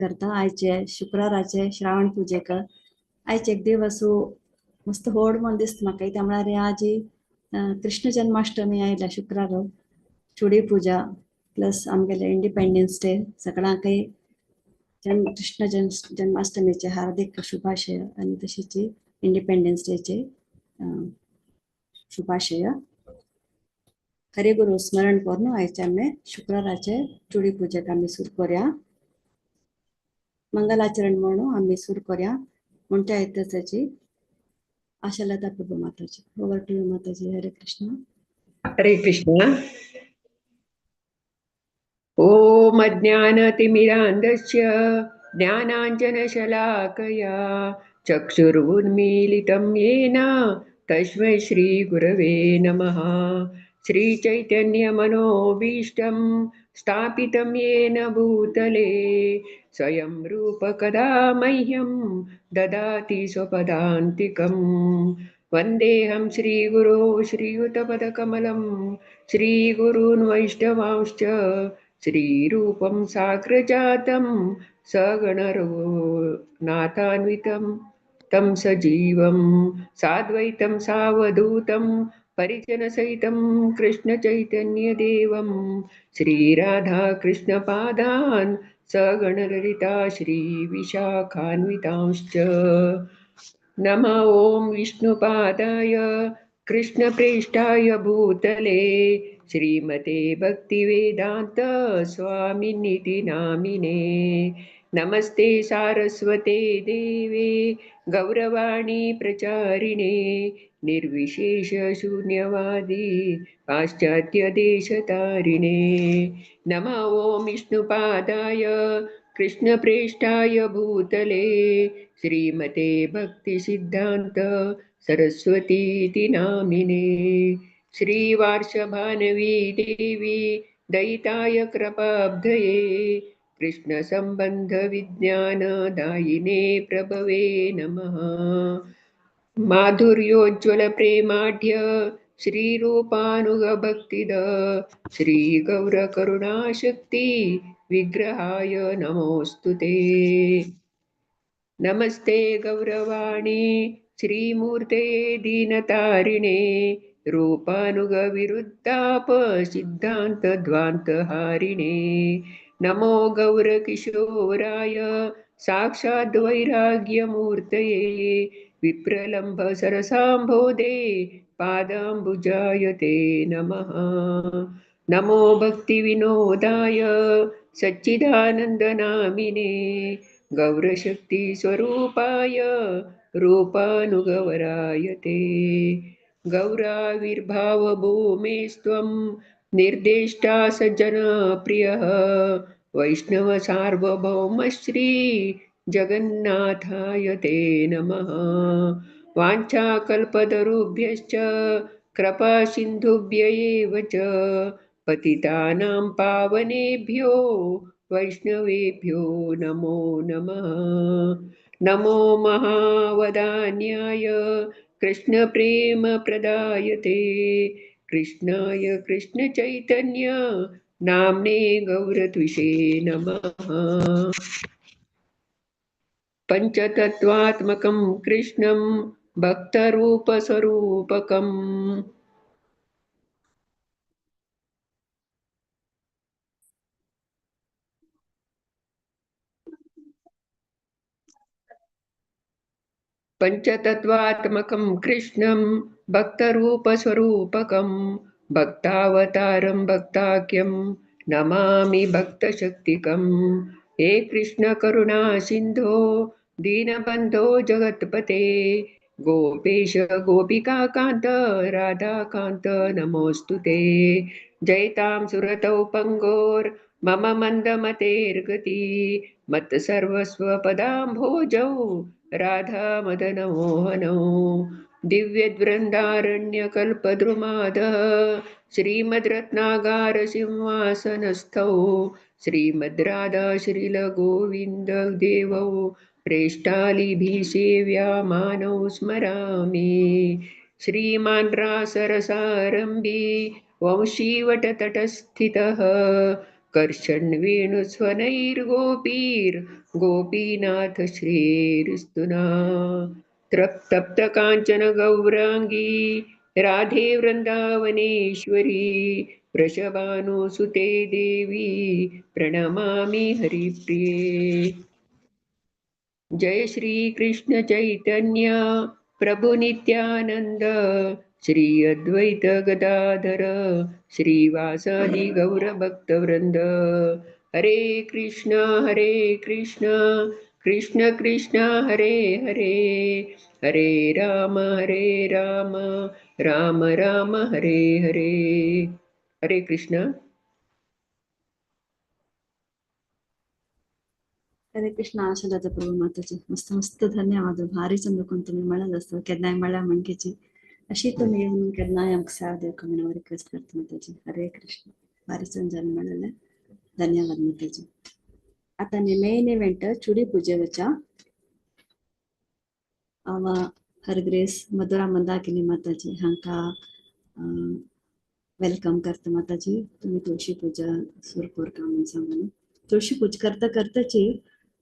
करता आयचे शुक्राराचे श्रावण पुजेक. आयचे एक दिवस मस्त होड म्हण दिसता म्हाका. कित्याक म्हळ्यार आज कृष्ण जन्माष्टमी आयल्या शुक्रार, चुडी पुजा प्लस आमगेले इंडिपेंडन्स डे. सगळ्यांकय कृष्ण जन्माष्टमीचे हार्दिक शुभाशय आनी तशीच इंडिपेंडन्स डेचे शुभाशय. हरे गुरु स्मरण करून आयचे आमी शुक्राराचे चुडी पुजेक आमी सुरू करूया. मंगलाचरण म्हणून आमी सुरू करूया. म्हणटा येतच Ashalata Prabhu Mataji. Over to you Mataji. Hare Krishna. Hare Krishna. ओम अज्ञानतिमिरान्धस्य ज्ञानाञ्जनशलाकया चक्षुरुन्मीलितं येन तस्मै श्रीगुरवे नमः. श्रीचैतन्यमनोभीष्टं स्थापितं येन भूतले स्वयं रूप कदा मह्यं ददाति स्वपदान्तिकं. वन्देऽहं श्रीगुरो श्रीयुतपदकमलं श्रीगुरून् वैष्णवांश्च श्रीरूपं साग्रजातं सगणरघुनाथान्वितं तं सजीवं साद्वैतं सावधूतं परिजनसहितं कृष्णचैतन्यदेवं श्रीराधाकृष्णपादान् सगणललिता श्रीविशाखान्वितांश्च. नम ॐ विष्णुपादाय कृष्णप्रेष्ठाय भूतले श्रीमते भक्तिवेदान्त स्वामिनिति नामिने. नमस्ते सारस्वते देवे गौरवाणी प्रचारिणे निर्विशेष शून्यवादी पाश्चात्य देशतारिणे. नम ॐ विष्णुपादाय कृष्णप्रेष्ठाय भूतले श्रीमते भक्तिसिद्धान्त सरस्वतीति नामिने. श्रीवार्षभानवी देवी दयिताय कृपाब्धये कृष्णसंबंध विज्ञान दायिने प्रभवे नमः. माधुर्योज्ज्वल प्रेमाढ्य श्रीरूपानुगभक्तिद श्रीगौरकरुणाशक्ति विग्रहाय नमोस्तुते. नमस्ते गौरवाणी श्रीमूर्ते दीनतारिणे रूपानुगविरुद्धाप सिद्धांत ध्वांतहारिणे. नमो गौरकिशोराय साक्षाद् वैराग्यमूर्तये विप्रलंभ सरसांभोदे पादांबुजाय ते नमः. नमो भक्तिविनोदाय सच्चिदानंद नामिने गौरशक्ति स्वरूपाय रूपानुगवराय ते. गौराविर्भाव भूमेस्त्वं निर्देष्टा सज्जनप्रियः वैष्णव सार्वभौम श्री जगन्नाथाय ते नमः. वाञ्छाकल्पतरुभ्यश्च कृपासिन्धुभ्य एव च पतितानां पावनेभ्यो वैष्णवेभ्यो नमो नमः. नमो महावदान्याय कृष्ण प्रेम प्रदायते कृष्णाय कृष्ण चैतन्य नाम्ने गौरद्विषे नमः. पंचतत्वात्मकं कृष्णं भक्तरूपस्वरूपकम्. पंचतत्वात्मकं कृष्णं भक्तरूपस्वरूपकं भक्तावतारं भक्ताख्यं नमामि भक्तशक्तिकं. हे कृष्ण करुणा सिंधो दीनबंधो जगत्पते गोपेश गोपिकाकांत राधाकांत नमोस्तुते. जयतां सुरतौ पंगोर मम मंदमतेर्गति मत्सर्वस्वपदाम्भोजौ राधा मदन मोहनौ. दिव्यवृन्दारण्यकल्पद्रुमादः श्रीमद्रत्नागार सिंहासनस्थौ श्रीमद्राधा श्रीलगोविन्द देवौ प्रेष्ठालिभिः सेव्यामानौ स्मरामि. श्रीमान् रासरसारम्भी वंशीवटतटस्थितः कर्षण वेणुस्वनैर्गोपीर्गोपीनाथ श्रीर्स्तुना। तप्त कांचन गौरांगी राधे वृंदावनेश्वरी वृषभानुसुते देवी प्रणमामि हरिप्रिये। जय श्री कृष्ण चैतन्य प्रभु नित्यानंद श्री अद्वैत गदाधर श्रीवासादि गौर भक्तवृंद। हरे कृष्ण कृष्ण कृष्ण हरे हरे, हरे राम राम राम हरे हरे। हरे कृष्ण। हरे कृष्ण आशालता प्रभू माताजी, मस्त मस्त धन्यवाद। भारी चंद कोण तुमी म्हळ्यार आसता केन्नाय म्हळ्यार म्हणकेची अशी तुमी येवन केन्नाय आमकां सेवा दिवंक म्हणून रिक्वेस्ट करता माताजी। हरे कृष्ण। भारी चंद जालें म्हणलें, धन्यवाद माताजी। आतां न्ही मेन इव्हेंट चुडी पुजे वचा हांव हरग्रेस मधुरा मंदाकिनी माताजी हांकां welcome करता माताजी। तुमी तुळशी पुजा सुरू करता म्हणून सांगून तुळशी पूजा करता करताची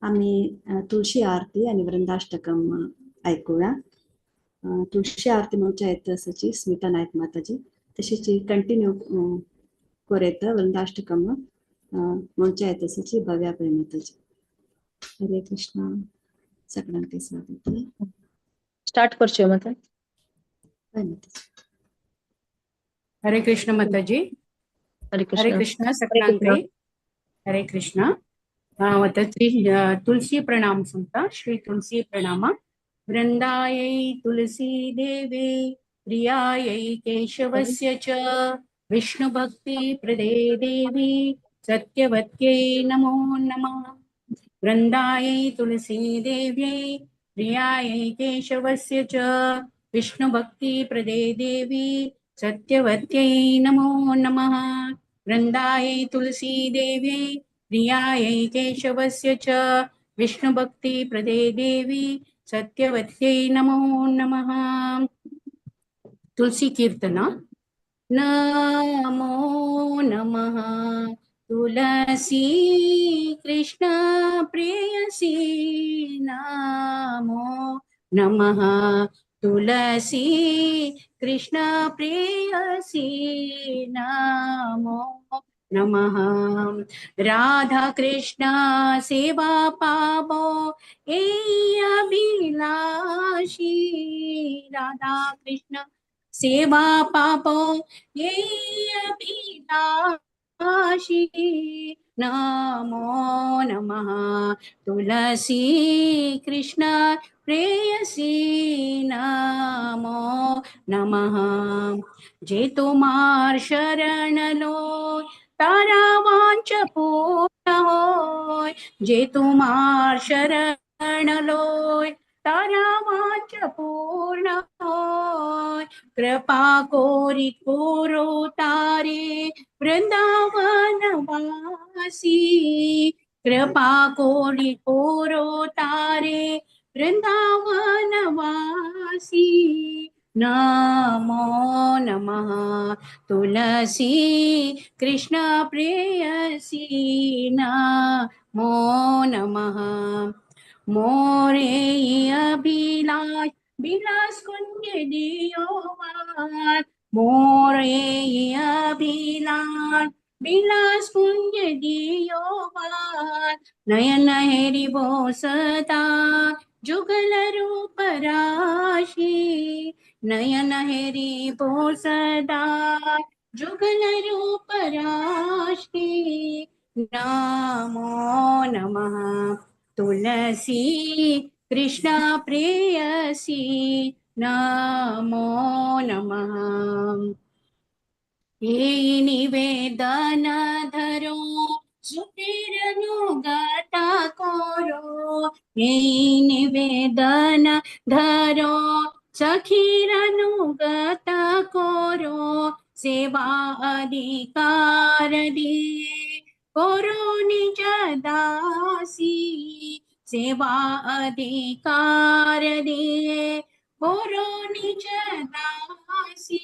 आमी तुळशी आरती आनी वृंदाष्टकम आयकुया। तुळशी आरती म्हणच्या येता आसाची स्मिता नायक माताजी, तशीच कंटिन्यू कोरेत वृंदाष्टकम म्हणच्या येता आसाची भव्या पै माताजी। हरे कृष्ण। सगळ्यांक स्वागत। स्टार्ट करचें माता। माताजी। हरे कृष्ण माताजी। हरे कृष्ण। हरे कृष्ण सगळ्यांक हरे कृष्ण। तुलसी प्रणाम सांगता। श्री तुलसी प्रणाम। वृंदायै तुलसी देवी प्रियायै केशवस्य च विष्णुभक्ति प्रदे देवी सत्यवत्यै नमो नमः। वृंदायै तुलसी देव्यै प्रियायै केशवस्य च विष्णुभक्ति प्रदे देवी सत्यवत्यै नमो नमः। वृंदायै तुलसी देव्यै प्रियायै केशवस्य च विष्णुभक्ति प्रदे देवी सत्यवत्यै नमो नमः। तुलसी कीर्तन। नमो नमः तुलसी कृष्ण प्रेयसी नमो नमः तुलसी कृष्ण प्रेयसी नमो नमः। राधा कृष्ण सेवा पाबो ए अभिलाषी, राधा कृष्ण सेवा पाबो ए अभिलाषी नमो नमः तुलसी कृष्ण प्रेयसी नमो नमः। जे तुम्हार शरण लो तारा वांच पूर्ण होय, जे तुम्हार शरण लोय तारा वांच पूर्ण होय। कृपा कोरी कोरो तारे वृंदावन वासी, कृपा कोरी कोरो तारे वृंदावन वासी नमो नमः तुलसी कृष्ण प्रेयसी नमो नमः। मोरे अभिलाष बिलास कुंज दियो वार, मोरे अभिलाष बिलास कुंज दियो वार। नयन हेरि बोसता जुगल रूप राशि, नयन हेरि बोसदा जुगल रूप राशि नमो नमः तुलसी कृष्ण प्रेयसी नमो नमः। ये निवेदन धरो सुतिरनुगता करो, ये निवेदन धरो सखीरनुगता करो। सेवा अधिकार दिए करो निज दासी, सेवा अधिकार दिए करो निज दासी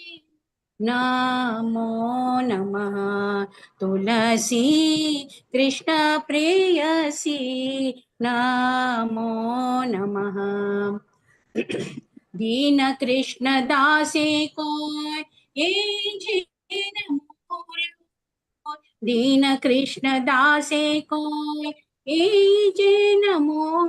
नमो नमः। तुलसी कृष्ण प्रेयसी नमो नमः। दीन कृष्ण दासे को दीन कृष्ण दासे को नमो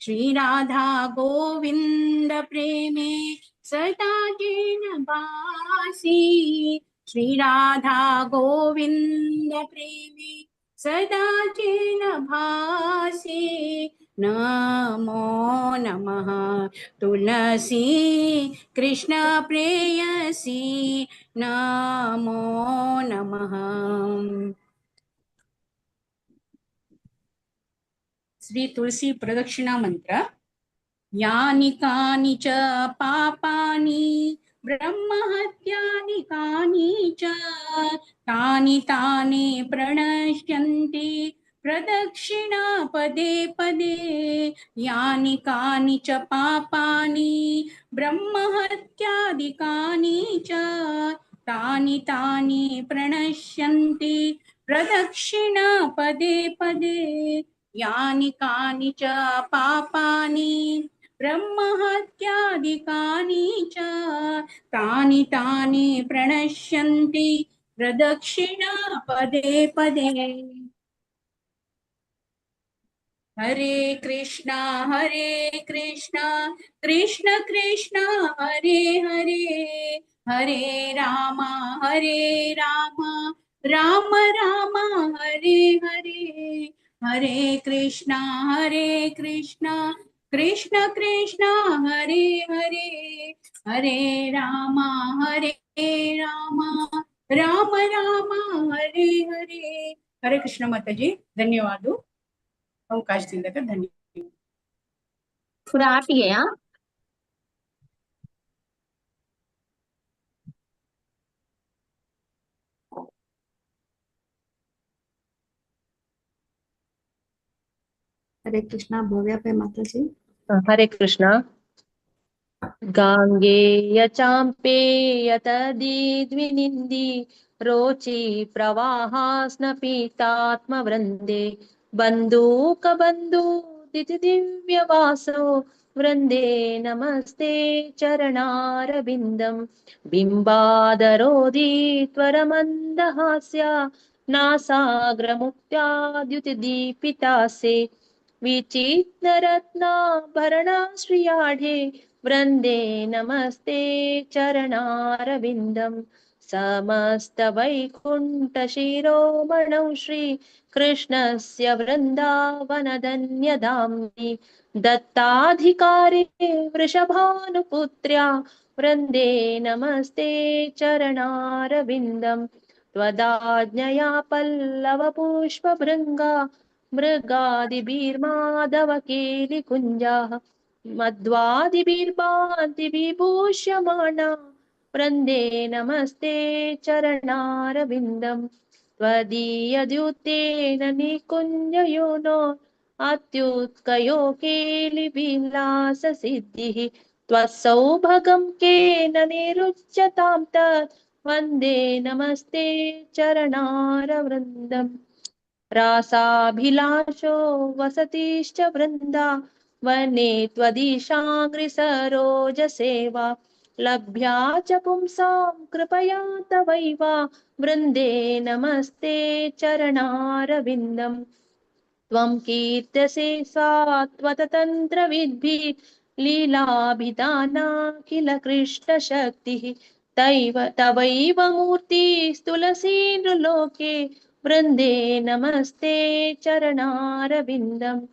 श्री राधा गोविंद प्रेमे सदा जेन भासी। श्री राधा गोविंद प्रेमे सदा जेन भासी। नमो नमः। तुलसी कृष्ण प्रेयसी नमो नमः। श्री तुलसी प्रदक्षिणा मंत्र। यानि कानि च पापानि ब्रह्महत्यानि कानि च तानि तानि प्रणश्यन्ति प्रदक्षिणा पदे पदे। यानि कानि च पापानि ब्रह्महत्यादि कानि च तानि तानि प्रणश्यन्ति प्रदक्षिणा पदे पदे। यानि कानि च पापानि ब्रह्महत्यादि कानि च तानि तानि प्रणश्यन्ति प्रदक्षिणा पदे पदे। हरे कृष्णा कृष्ण कृष्ण हरे हरे, हरे राम राम राम हरे हरे, हरे कृष्णा कृष्ण कृष्ण हरे हरे, हरे राम राम राम हरे हरे। हरे कृष्ण माताजी, धन्यवाद अवकाश दिल्ल्याक धन्यवाद। पूरा आप ही है। हरे कृष्णा। भव्या पे माता जी। हरे कृष्णा। गांगेय चाम्पेय तदिद्विनिन्दी रोचि प्रवाहास्नपीतात्मवृन्दे बन्दूकबन्धु दिव्यवासो वृन्दे नमस्ते चरणारविन्दं। बिम्बादरोधि त्वरमन्दहास्य नासाग्रमुक्त्याद्युतिदीपितासे विचित्ररत्नाभरणाश्रियाढे वृन्दे नमस्ते चरणारविन्दं। समस्तवैकुण्ठशिरोमणौ श्री कृष्णस्य वृन्दावनधन्यधाम्नि दत्ताधिकारे वृषभानुपुत्र्या वृन्दे नमस्ते चरणारविन्दं। त्वदाज्ञया पल्लवपुष्पभृङ्गा मृगादिभिर्माधवकेलिकुञ्जाः मध्वादिभिर्भान्ति विभूष्यमाणा वृन्दे नमस्ते चरणारविन्दं। त्वदीयद्युतेन निकुञ्जयोनो अत्युत्कयो केलिविलाससिद्धिः त्वत्सौभगं केन निरुच्यतां तत् वन्दे नमस्ते चरणारवृन्दम्। रासाभिलाषो वसतिश्च वृन्दा वने त्वदीशाङ्घ्रिसरोजसेवा लभ्या च पुंसां कृपया तवैव वृन्दे नमस्ते चरणारविन्दम्। त्वं कीर्त्यसे सात्वततन्त्रविद्भिः लीलाभिधानाखिल कृष्णशक्तिः तवैव मूर्तिस्तुलसी नृलोके वृन्दे नमस्ते चरणारविन्दम्।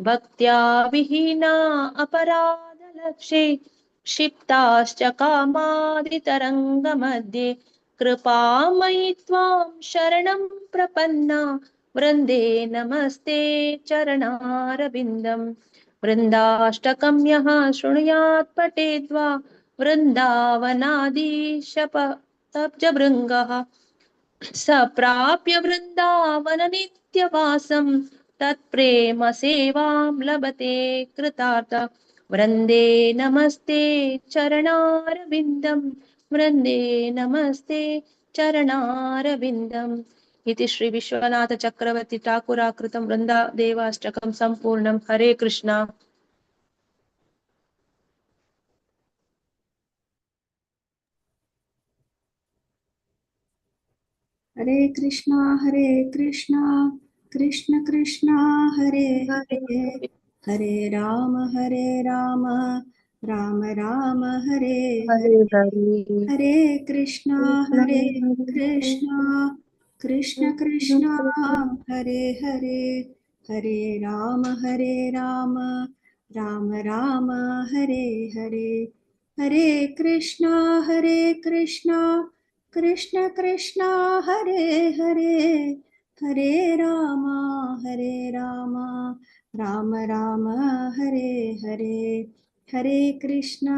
भक्त्या विहीना अपराधलक्ष्ये क्षिप्ताश्च कामादितरङ्गमध्ये कृपामयि त्वां शरणं प्रपन्ना वृन्दे नमस्ते चरणारविन्दम्। वृन्दाष्टकं यः शृणुयात् पठेद्वा वृन्दावनादिशपब्जभृङ्गः स प्राप्य वृन्दावननित्यवासं तत्प्रेम सेवां लभते कृतार्थ। वृन्दे नमस्ते चरणारविन्दं वृन्दे नमस्ते चरणारविन्दम्। इति श्री विश्वनाथ चक्रवर्ती ठाकुराकृतं वृंदा देवाष्टकं संपूर्णं। हरे कृष्णा। हरे कृष्णा हरे कृष्णा कृष्ण कृष्ण हरे हरे, हरे राम राम राम हरे हरे हरे। हरे कृष्णा हरे कृष्णा कृष्ण कृष्ण हरे हरे, हरे राम राम राम हरे हरे, हरे कृष्णा कृष्ण कृष्ण हरे हरे, हरे राम राम राम हरे हरे, हरे कृष्णा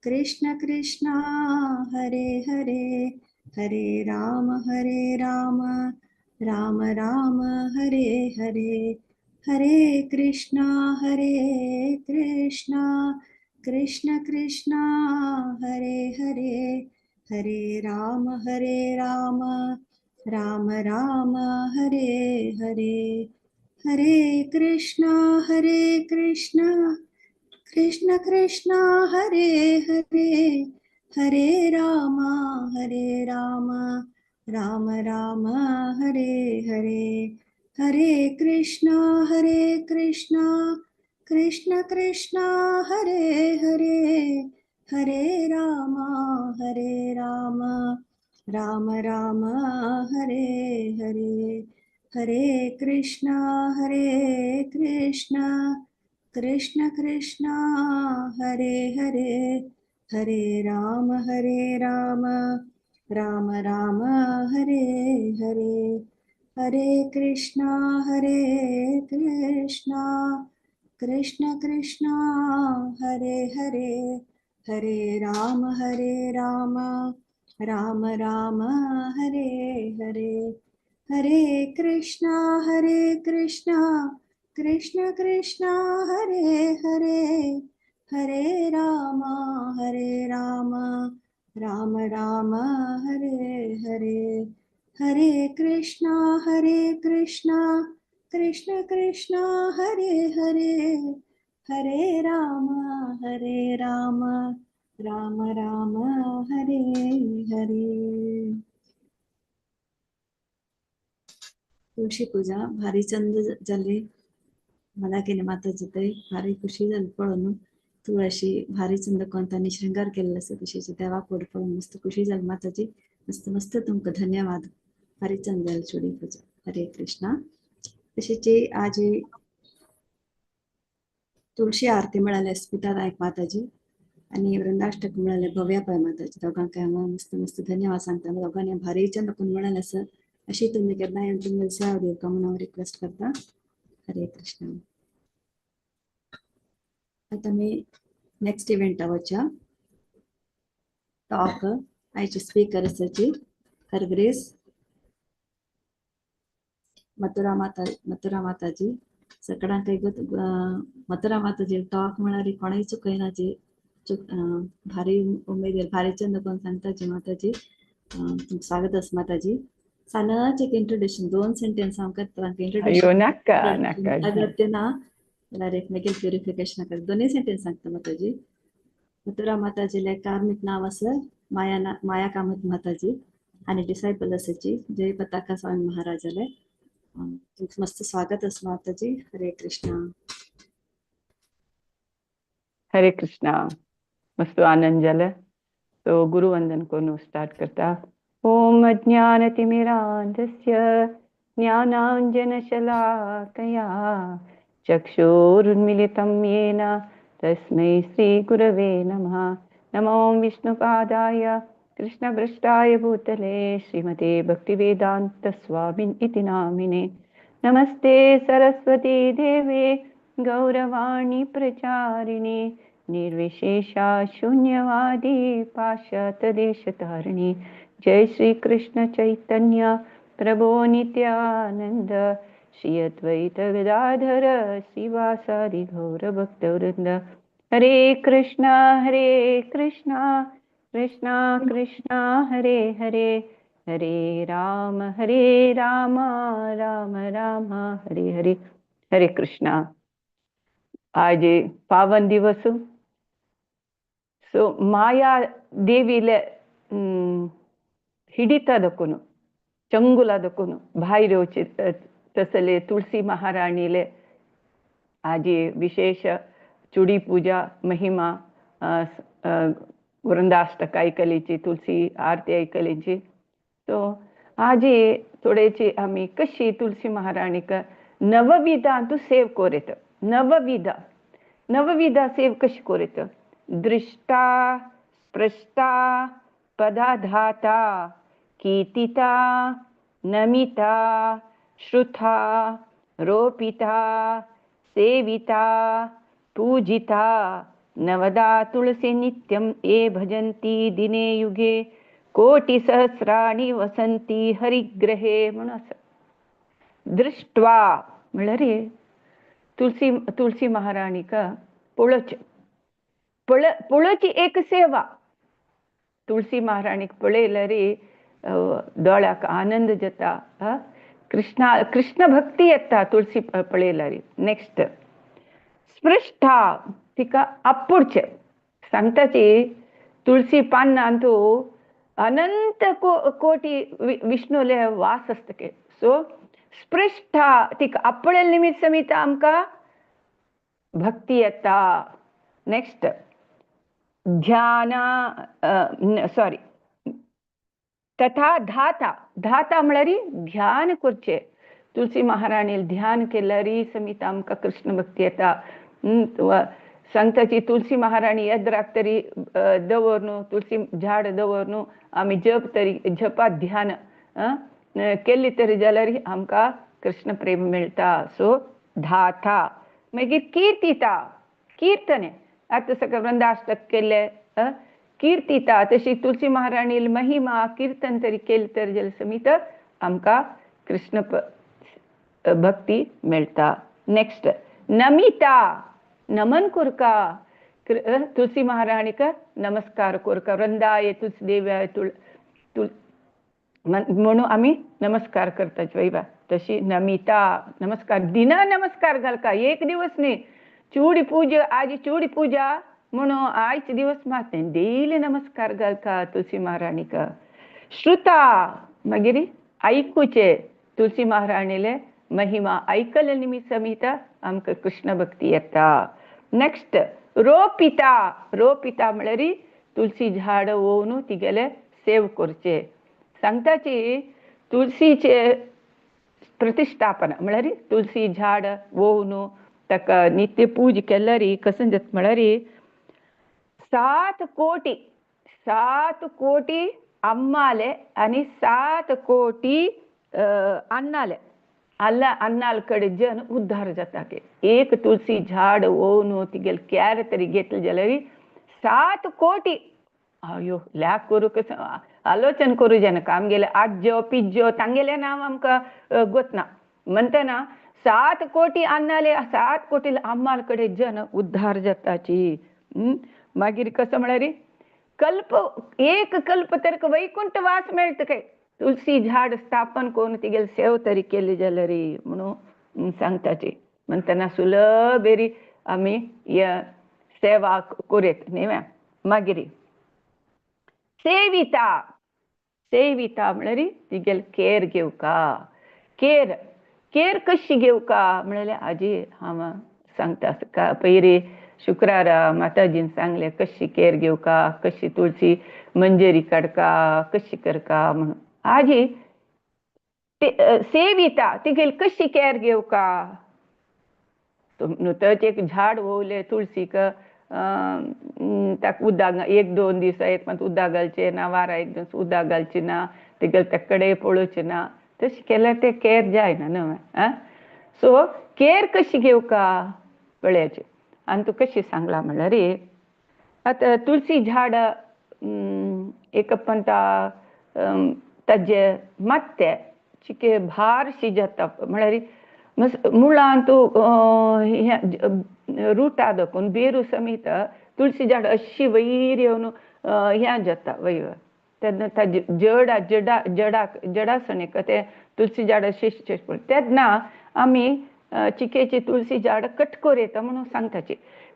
कृष्ण कृष्ण हरे हरे, हरे राम राम राम हरे हरे, हरे कृष्णा कृष्ण कृष्ण हरे हरे, हरे राम राम राम हरे हरे, हरे कृष्णा कृष्ण कृष्ण हरे हरे, हरे राम राम राम हरे हरे, हरे कृष्णा कृष्ण कृष्ण हरे हरे, हरे राम राम राम हरे हरे, हरे कृष्णा कृष्ण कृष्ण हरे हरे, हरे राम राम राम हरे हरे, हरे कृष्णा कृष्ण कृष्ण हरे हरे, हरे राम राम राम हरे हरे, हरे कृष्णा कृष्ण कृष्ण हरे हरे, हरे राम राम राम हरे हरे, हरे कृष्णा कृष्ण कृष्ण हरे हरे, हरे राम राम राम हरे हरे। तुळशी पूजा भारी चंद जाली मला माताजी थंय भारी खुशी जाली पळोवन. तुळशी भारी चंद कोण तांणी शृंगार केलेलो आसा तशेंच देवा पोड पळोवन मस्त खुशी जाली माताजी. मस्त मस्त तुमकां धन्यवाद. भारी चंद जाली चुडी पूजा. हरे कृष्णा. तशेंच आज तुळशी आरती मिळाली अस्मिता नायक माताजी आणि वृंदाष्टक मिळाले भव्या पै माताजी. दोगांक हांव मस्त मस्त धन्यवाद सांगता. दोगांनी भारी चंद कोण मिळाले आसा अशी तुमी केन्ना येवन तुमी सेवा दिवका म्हणून हांव रिक्वेस्ट करता. हरे कृष्णा. आतां आमी नेक्स्ट इव्हेंटा वचया. टॉक आयचे स्पीकर आसाची हरग्रेस मथुरा माता, मथुरा माताजी. सगळ्यांक मथुरा माताजी टॉक म्हळ्यार कोणूय चुकयना जी भारी उमेद भारी चंद कोण सांगता जी माताजी. तुमकां स्वागत आसा माताजी. सानच एक इंट्रोडक्शन दोन सेंटेन्स हांव करता. अयो नाका नाका अगत्य ना जाल्यार एक मागीर प्युरिफिकेशन कर. दोनूय सेंटेन्स सांगता माताजी. मथुरा माताजीले कार्मिक नांव आसा माया माया कामत माताजी आनी डिसायपल आसाची जय पताका स्वामी महाराजाले. तुमकां मस्त स्वागत आसा माताजी. हरे कृष्णा. हरे कृष्णा. मस्त आनंद जाला. तो गुरुवंदन कोण स्टार्ट करता. ओम अज्ञानतिमिरान्धस्य ज्ञानाञ्जनशलाकया चक्षुरुन्मीलितं येन तस्मै श्रीगुरवे नमः. नमो विष्णुपादाय कृष्णभ्रष्टाय भूतले श्रीमते भक्तिवेदान्त स्वामिन् इति नामिने. नमस्ते सरस्वती देवे गौरवाणी प्रचारिणे निर्विशेषा शून्यवादी पाश्चात्यदेशतारिणे. जय श्री कृष्ण चैतन्य प्रभो नित्यानंद श्री अद्वैत गदाधर श्रीवासादि गौर भक्तवृंद. हरे कृष्णा हरे कृष्णा कृष्णा कृष्णा हरे हरे, हरे राम हरे राम राम राम हरे हरे। हरे कृष्णा। आज पावन दिवस। सो माया देवीले हिडितादकून चंगुलादकून भायर येवचे तसले तुळसी महाराणीले आजी विशेष चुडी पूजा महिमा वृंदाष्टक ऐकलीची, तुळसी आरती ऐकलीची। तो आजी थोडेची आमी कशी तुळसी महाराणीक नवविधा तू सेव कोरेत। नवविधा, नवविधा सेव कशी कोरेत? दृष्टा स्पृष्टा पदाधाता कीर्तिता नमिता श्रुता रोपिता सेविता पूजिता नवदा तुलसी नित्यं ये भजन्ति दिने युगे कोटि सहस्राणि वसन्ति हरिग्रहे म्हणून आसा। दृष्ट्वा म्हळ्यार तुलसी तुलसी महाराणीक पळोवचें, पळोवची एक सेवा। तुळसी महाराणीक पळयल्यार दोळ्याक आनंद जाता, कृष्णा कृष्ण भक्ती येता तुळसी पळयल्यार। नेक्स्ट स्पृष्टा तिका आपुडचें। सांगताची तुळसी पानांतू अनंत कोटी विष्णुले वास आसता। सो स्पृष्टा तिका आपडले निमित्त समिता आमकां भक्ती येता। नेक्स्ट ध्यान सॉरी तथा धाता, धाता म्हळ्यार ध्यान करचें। तुळसी महाराणी ध्यान केल्यार समिता आमकां कृष्ण भक्ती येता। सांगताची तुळसी महाराणी येद्राक तरी दवर न्हू, तुळसी झाड दवर न्हू, आमी जप तरी जपा ध्यान केली तरी जाल्यार आमकां कृष्ण प्रेम मेळटा। सो धाता। मागीर कीर्तिता, कीर्तने आतां सगळें वृंदाष्टक केल्लें कीर्तिता, तशी तुळसी महाराणी महिमा कीर्तन तरी केलें तर जाल्यार समीत आमकां कृष्ण भक्ती मेळटा। नेक्स्ट नमिता, नमन कोरका, तुळसी महाराणीक नमस्कार कोरका। वृंदाय तुळसी देव्याय तुळ तुळ म्हणून आमी नमस्कार करता चोयबा। तशी नमिता नमस्कार, दिना नमस्कार घालका, एक दिवस न्ही। चूडी पूजा आज चूडी पूजा म्हणून आयचे दिवस मात न्ही, डेली नमस्कार घालका तुळसी महाराणीक। श्रुता मागीर आयकुचें, तुळसी महाराणीले महिमा आयकले निमित्त समिता आमकां कृष्ण भक्ती येता। नेक्स्ट रोपिता, रोपिता म्हळ्यार तुळसी झाड ओवन तिगेले सेव करचें। सांगताची तुळसीचे प्रतिष्ठापन म्हळ्यार तुळसी झाड ओवन ताका नित्य पूज केल्यार कशें जाता म्हळ्यार 7 कोटी, 7 कोटी अम्माले आनी 7 कोटी अन्नाले अल्ला अन्नाल कडेन जन उद्धार जाता। एक तुळसी झाड ओवन तिगेले कॅर तरी घेतलें जाल्यार 7 कोटी अयो ल्याक करूं कशें आलोचन करूं जायना। आमगेले आज्जो पिज्जो तांगेलें नांव आमकां गोतना म्हणटना 7 कोटी अन्नाले 7 कोटी अम्माल कडेन जन उद्धार जाताची। मागीर कसो म्हळ्यार कल्प एक कल्प तर वैकुंठ वास मेळटा काय तुळसी झाड स्थापन करून तिगेले सेव तरी केली जाल्यार म्हणून सांगताची। म्हणटना सुलभेरी आमी सेवा करूंक न्ही। मागीर सेविता, सेविता म्हळ्यार तिगेले केर घेवका। केर केर कशी घेवका म्हळ्यार आजी हांव सांगता पयलीं शुक्रारा माताजीन सांगलें कशी केर घेवका, कशी तुळसी मंजेरी काडका, कशी करका म्हणून। आजी सेविता तिगेली कशी केर घेवका? नुतच एक झाड वोवलें तुळसीक ताका उदक 1-2 दिसा एक मात उदक घालचें ना, वारा 1 दिस उदक घालचें ना, तिगेले ताका कडेन पळोवचें ना, तशें केल्यार तें केर जायना न्हू। आं सो केर कशी घेवका पळयाचें। आनी तूं कशी सांगलां म्हणल्यार आतां तुळसी झाड एक पंता ताजे मात्ते चिके भार शी जाता म्हळ्यार मुळांत रुटा दाखोवन बेरू समेत तुळशी झाड अशी वयर येवन हें जाता वयर तेन्ना ताजे जडा जडा जडाक जडासण तें तुळशी झाड अशें तेन्ना आमी चिकेची तुळशी झाड कट कर येता म्हणून सांगताची.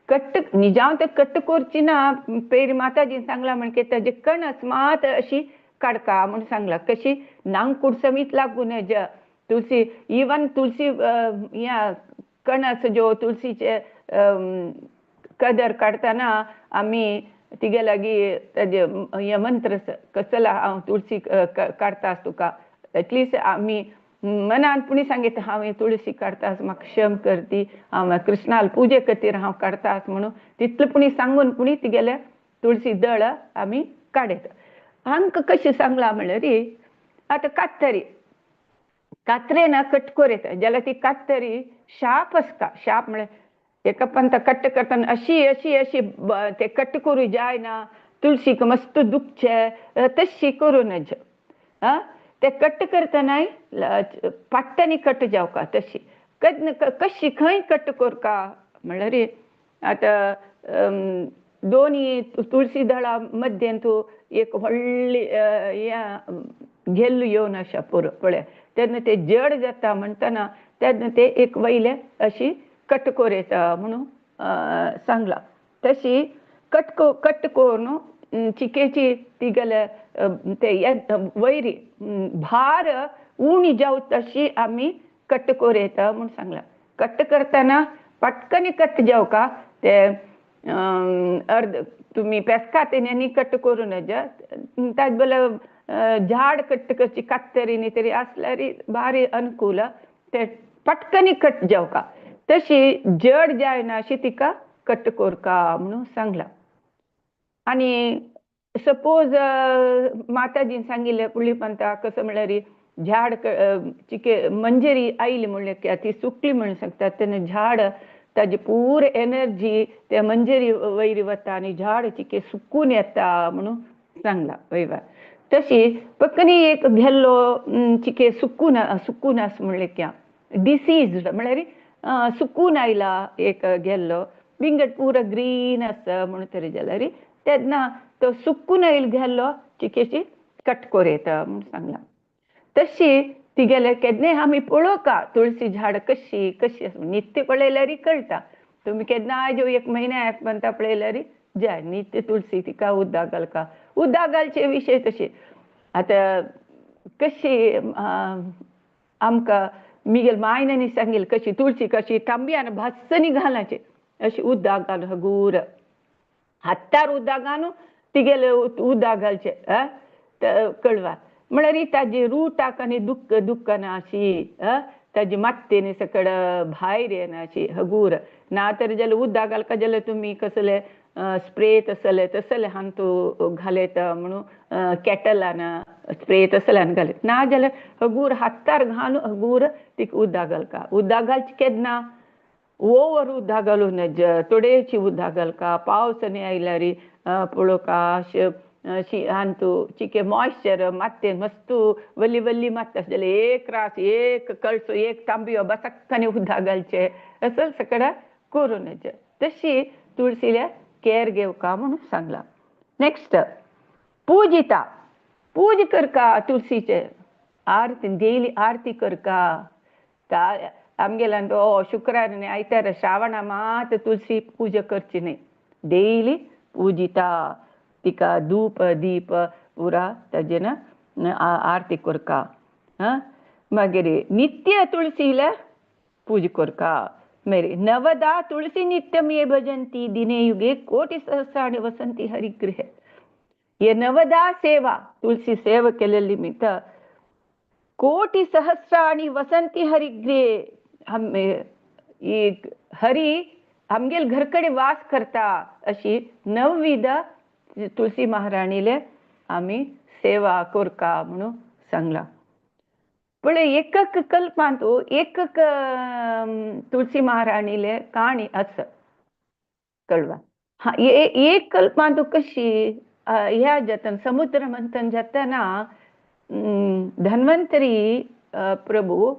कट्ट निजांव ते कट्ट करची ना, पेरी माताजीन सांगला म्हणजे ताजे कणस मात अशी काडका म्हणून सांगला. कशी नांगकूड समीत लागून नज तुळशी, इवन तुळशी ह्या कणस ज्यो तुळशीचे कदर काडटना आमी तिगे लागीं ताजे हे मंत्र कसला हांव तुळशी काडटा तुका, एटलिस्ट आमी मनान पुणी सांगित हांव तुळशी काडटा म्हाका क्षम करती, हांव कृष्णाल पुजे खातीर हांव काडटा म्हणून तितलें पुणी सांगून पुणी तिगेले तुळशी दळ आमी काडयता. हांकां कशें सांगलां म्हणल्यार आतां कातरी कात्रे ना कटकोर येता जाल्यार ती कातरी शाप आसता. शाप म्हळ्यार एका पंता कट्ट करतना अशी अशी अशी ते कट करूं जायना, तुळशीक मस्त दुखचें तशी करूं नज. आं ते कट्ट करतनाय पाट्टांनी कट जावका तशी कशी खंय कट करका म्हणल्यार आतां दोनी तुळशी दळा मध्यें तूं एक व्हडली हें गेल्ल येवन अशें पुरो पळय तेन्ना ते जड जाता म्हणटना तेन्ना ते एक वयले अशी कट कर येता म्हणून सांगलां. तशी कट कट करून चिकेची तिगेले ते वयरी भार उणी जावं तशी आमी कट कर येता म्हूण सांगलां. कट करतना पटकनी कट जावका ते अर्द तुमी पेस्कातेन्यांनी कट करूं नज, ताजे बदला झाड कट करची कातरीनी तरी आसल्यार भारी अनुकूल ते पटकनी कट जावका तशी जड जायना अशी तिका कट करका म्हणून सांगलां. आनी सपोज माताजीन सांगिल्लें पुळी पंता कसं म्हणल्यार झाड चिके मंजेरी आयली म्हणल्यार ती सुकली म्हणून सांगतात तेन्ना झाड ताजी पूर एनर्जी ते मंजेरी वयर वता आनी झाड चिके सुकून येता म्हणून सांगलां वयवा. तशी पक्कनी एक गेल्लो चिके सुकून सुकून आस म्हणलें क्या डिसीज्ड म्हणल्यार सुकून आयला एक गेल्लो विंगड पुरो ग्रीन आसा म्हणून तरी जाल्यार तेन्ना तो सुकून आयल गेल्लो चिकेची कटकोर येता म्हणून सांगलां. तशी तिगेले केन्नाय आमी पळोवका तुळशी झाड कशी कशी आसा नित्य पळयल्यार कळटा. तुमी केन्नाय जो एक म्हयन्या म्हणटा पळयल्यार जाय नित्य तुळशी तिका उदक घालका. उदक घालचे विशय तशी आतां कशी आमकां मिगेल मायन्यांनी सांगिल्लें कशी तुळशी कशी तांबयान भाजसनी घालाचे अशी उदक घालून हगूर हातार उदक घालून तिगेले उदक घालचें कळवा म्हळ्यार ताजी रुटाक आनी दुख्ख दुखना अशी ताजी मातयेन सकड भायर येना अशी हगूर ना तर जाल्यार उदक घालका जाल्यार तुमी कसले स्प्रे तसले तसले हांतू घालयता म्हणून केटलान स्प्रे तसल्यान घालयता ना जाल्यार हगूर हातार घालून हगूर तिका उदक घालका. उदक घालचें केन्ना ओवर उदक घालूं नज, थोडेशी उदक घालका. पावस न्ही आयल्यार पळोवका अशें हांतू चिके मॉयश्चर मातयेन मस्त वल्ली वल्ली मात्ता जाल्यार एक रास एक कळसो एक तांबयो बसक्कनी उदक घालचें असो सगळें करूं नज. तशी तुळशील्या केअर घेवका म्हणून सांगलां. नेक्स्ट पूजिता पूज करका तुळशीचे आरती डेली आरती करका. आमगेल्यान ओ शुक्रार न्ही आयतार श्रावणा मात तुळशी पुजा करची न्ही, डेली पूजिता तिका धूप दीप पुरा ताजें ना आरती करका. मागीर नित्य तुळशीला पूजा करका. मागीर नवदा तुळसी नित्यम ये भजंती दिने युगे कोटी सहस्राणि वसंती हरिगृहे. हे नवदा सेवा तुळसी सेवा केलेली निमित्त कोटी सहस्राणि वसंती हरिगृहे. एक हरी आमगेल घर कडेन वास करता अशी नवविध तुळसी महाराणीले आमी सेवा करका म्हणून सांगलां. पळय एकक कल्पांत एकक तुळसी महाराणीले काणी आसा कळवा. हा एक कल्पांत कशी ह्या जातना समुद्र मंथन जातना धन्वंतरी प्रभू